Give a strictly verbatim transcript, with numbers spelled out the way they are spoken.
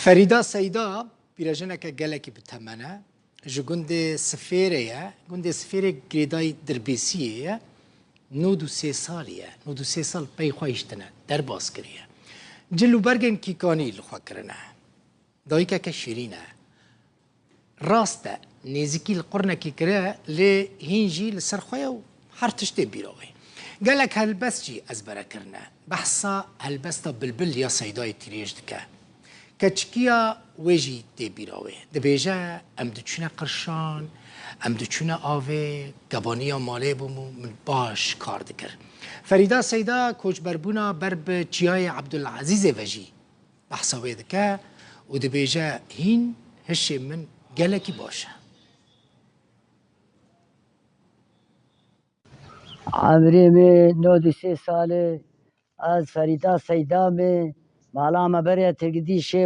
Ferîda Seyda pîrejineke gelekî bi temen e. Ji gundê Sifêrê ye. Gundê Sifêrê girêdayî Dirbêsiyê ye. Nod û sê salî ye. Nod û sê sal pey xwe hiştine. Derbas kiriye. Cil û bergên kîkanî li xwe kirine. Dayikeke şîrîn e. Rast e, nêzîkî li qurnekî kire, lê hîn jî li ser xwe ye û her tişt tê bîra wê. Gelek helbest jî ezbere kirine. Behsa helbesta Bilbil ya Seydayê Tirêj dike. Keçikiya wê jî tê bîra wê. Dibêje, em diçûne qirşan, em diçûne avê, kebaniya malê bûm û min baş kar dikir. Ferîda Seyda koçberbûna ber bi Çiyayê Ebdulezîzê ve jî behsa wê dike û dibêje, hîn hişê min gelekî baş e. Emrê min nod û sê sal e. Ez Ferîda Seyda me. Mala me berê Tirkidîşê